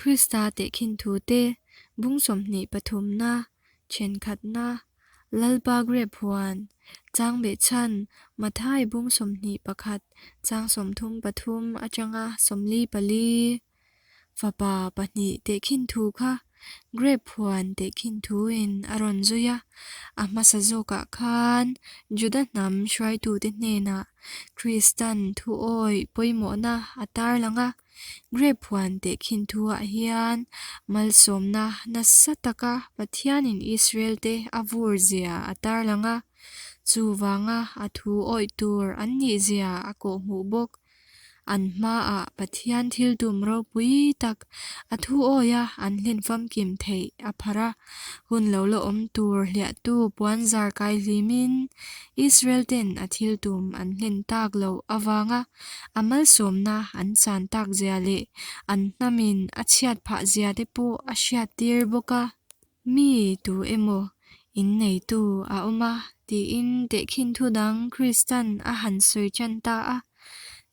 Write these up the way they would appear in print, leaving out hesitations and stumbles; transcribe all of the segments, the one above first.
Krista tehkhin thute bung 20 pathumna, thenkhatna, Lalpa grep huan, chang behchhan, Mathai bung 21, chang 33 atanga 44. Fapa pahnih tehkhin thu kha grep huan tehkhin thuin a rawn zui a, a hmasa zawkah khan Juda hnam hruaitute hnenah Kristan thuawi pawimawhna a tarlang a, Grep huan tehkhin thuah hian malsawmna nasa taka Pathianin Israelte a vur zia a tarlang a, chuvanga a thu awih tur an nih zia a kawhhmuh bawk. An hmaah Pathian thil tum ropui tak a thu awia an hlen famkim theih a pharh a, hun lo la awm tur hliahtu puanzar kai hlimin Israel ten a thil tum an hlen tak loh avanga a malsawmna an chan tak zia leh an hnamin a chhiat phah zia te pawh a hriattir bawk a. Mi tu emaw inneitu a awm a tiin tehkhin thu dang Kristan a han sawi tan ta a.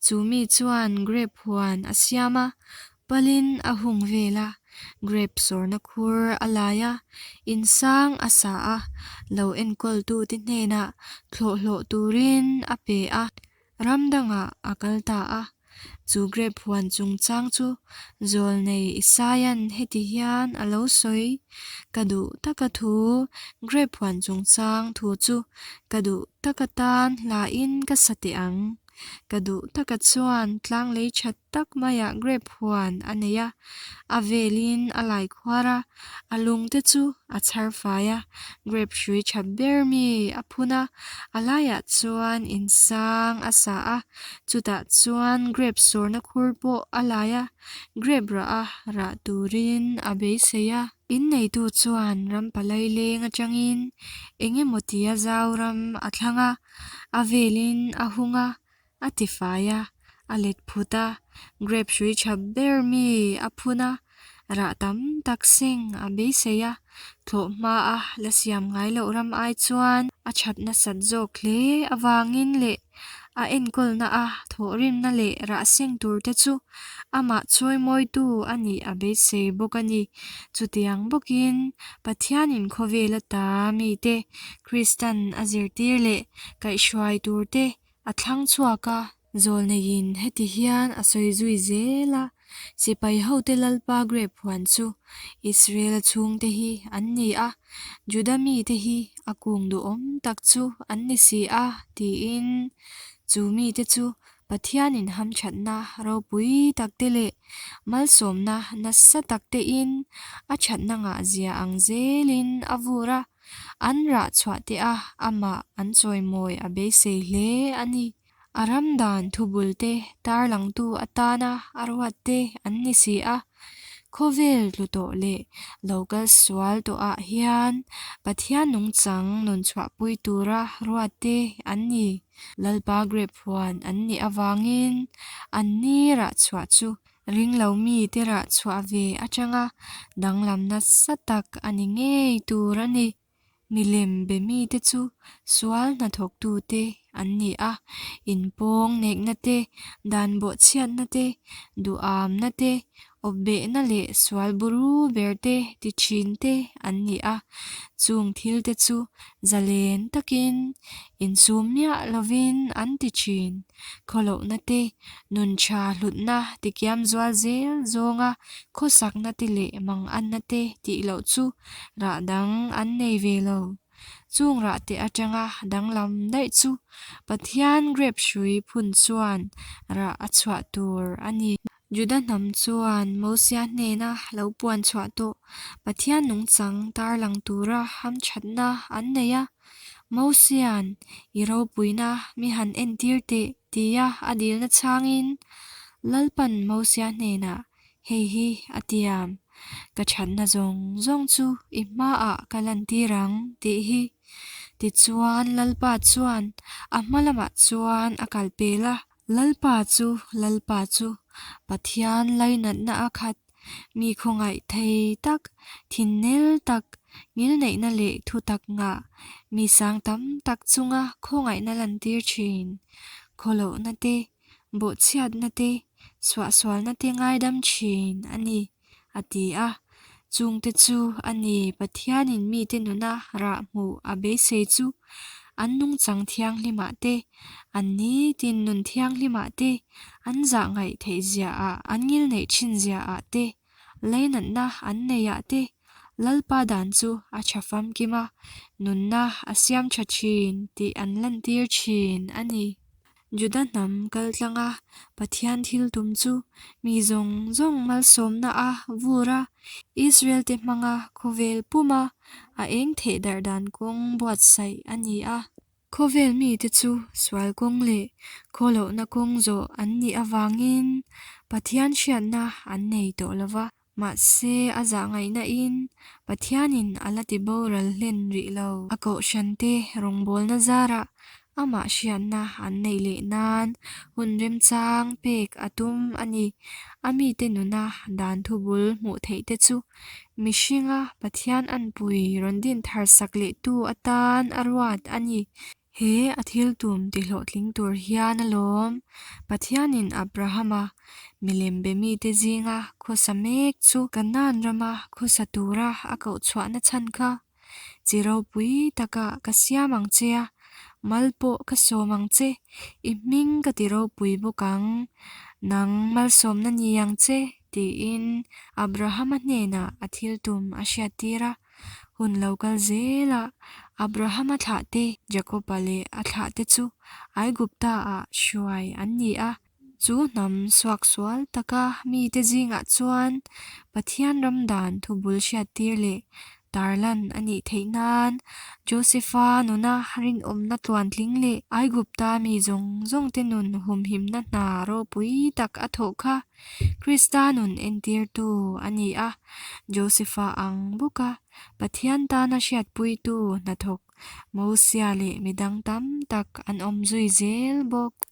Chu mi chuan grep huan a siam a, palin a hung vel a, grep sawrna khur a lai a, insang a sa a, lo enkawltute hnenah thlawh hlawh turin a pe a. Ram dangah a kal ta a, chu grep huan chungchang chu zawlnei Isaia'n heti hian a lo sawi, Ka duh taka thu, grep huan chungchang thu chu ka duh taka tan hlain ka sa teh ang. Ka duh taka chuan tlang lei that tak maiah grep huan a nei a, a velin a lai khuar a, a lungte chu a chhar fai a, grep hrui tha ber mi a phun a, a laiah chuan insang a sa a, chutah chuan grep sawrna khur pawh a lai a, grep rah a rah turin a beisei a. Inneitu chuan ram palai leng atangin eng emaw tia zau ram a thlang a, a velin a hung a, A ti fai a, a let phut a, grape hrui tha ber mi a phun a, rah tam tak seng a beisei a, thlawh hma a la siam ngai loh ram ai chuan a that nasat zawk hle avangin leh a enkawlna a thawhrimna leh rah seng tur te chu amah chawimawitu a nih a beisei bawk a ni. Chutiang bawkin Pathianin khawvel ata mite Kristan a zirtir leh kaihhruai tur te A thlang chhuak a, zawlneiin heti hian a sawi zui zel a, Sipai hote Lalpa grep huan chu Israel-a chhungte hi an ni a, Juda mite hi a kung duhawm tak chu an ni si a, tiin. Chu mite chu Pathianin hamthatna ropui takte leh malsawmna nasa taktein a thatna ngahzia ang zelin a vur a. An rah chhuah teh a, amah an chawimawi a beisei hle a ni. A ram dan thubul te tarlangtu atana a ruat te an ni si a. Khawvel tlu tawh leh lo kal sual tawhah hian Pathian nungchang nun chhuahpui tura ruat te an ni. Lalpa grep huan an nih avangin an ni rah chhuah chu Ringlo mite rah chhuah ve atanga danglam nasa tak a ni ngei tur a ni. Milem be mite chu sual hnathawktute an ni a, inpawng nekna te, dan bawhchhiatna te, duhamna te, awpbehna leh sual buru ber te ti thin te an ni a. Chung thil te chu zalen takin insum miah lovin an ti thin. Khawlohna te, nun tha hlutna tikiam zual zel zawnga khawsakna te leh manganna te tih loh chu rah dang an nei ve lo. Chung rah te atanga danglam daih chu Pathian grep hrui phun chuan rah a chhuah tur a ni. Juda hnam chuan Mosia hnena lo puan chhuah tawh Pathian nungchang tarlang tura hamthatna an nei a. Mosia'n, I ropuina mi han entir teh, tia a dilna chhangin Lalpan Mosia hnenah, Hei hi a tiam, ka thatna zawng zawng chu i hmaah ka lantir ang, tih hi. Tichuan Lalpa chuan a hma lamah chuan a kal pel a. Lalpa chu Lalpa chu Pathian lainatna a khat, mi khawngaih thei tak, thinnel tak, ngilneihna leh thu tak ngah, mi sang tam tak chunga khawngaihna lantir thin, khawlohna te, bawhchhiatna te, suahsualna te ngaidam thin a ni. a ti a. Chungte chu a ni Pathianin mite nuna rah hmuh a beisei chu an nungchang thianghlimah te, an nitin nun thianghlimah te, an zahngaih theih ziaah, an ngilneih thin ziaah te, Leinatna an neihah te Lalpa dan chu a tha famkim a, nunna a siam tha thin tih an lantir thin a ni. Juda hnam kaltlanga Pathian thil tum chu mi zawng zawng malsawmna a vur a, Israel-te hmanga khawvel puma a eng theih darh dan kawng buatsaih a ni a. Khawvel mite chu sual kawng leh khawlohna kawng zawh an nih avangin Pathian hriatna an nei tawh lo va. Mahse, a zahngaihnain Pathianin a la ti boral hlen rih lo. A kohhrante rawngbawlna zarah amah hriatna an neih leh nan hun remchang pek a tum a ni. A mite nuna dan thubul hmuh theihte chu Mihringa Pathian anpui rawn din thar sak lehtu atan a ruat a ni. He a thil tum tihlawhtling tur hian alawm Pathianin Abrahama milem be mite zinga khawsa mek chu Kanaan rama khawsa tura a koh chhuahna chhan kha chi ropui takah ka siam ang che a, mal pawh ka sawm ang che, i hming ka ti ropui bawk ang, nang malsawmna ni ang che. Tiin Abrahama hnenah a thil tum a hriattir a. Hun lo kal zelah Abrahama thlahte Jakoba leh a thlahte chu Aigupta-ah hruai an ni a. Chu hnam suaksual taka mite zingah chuan Pathian ram dan thubul hriattir leh Tarlan a nih theih nan Josefa nuna rinawmna tluantling leh Aigupta mi zawng zawngte nun humhimna hna ropui tak a thawh kha Krista nun entirtu a ni a. Josefa ang bawka Pathian tana hriatpuitu hnathawk Mosia leh midang tam tak an awm zui zel bawk.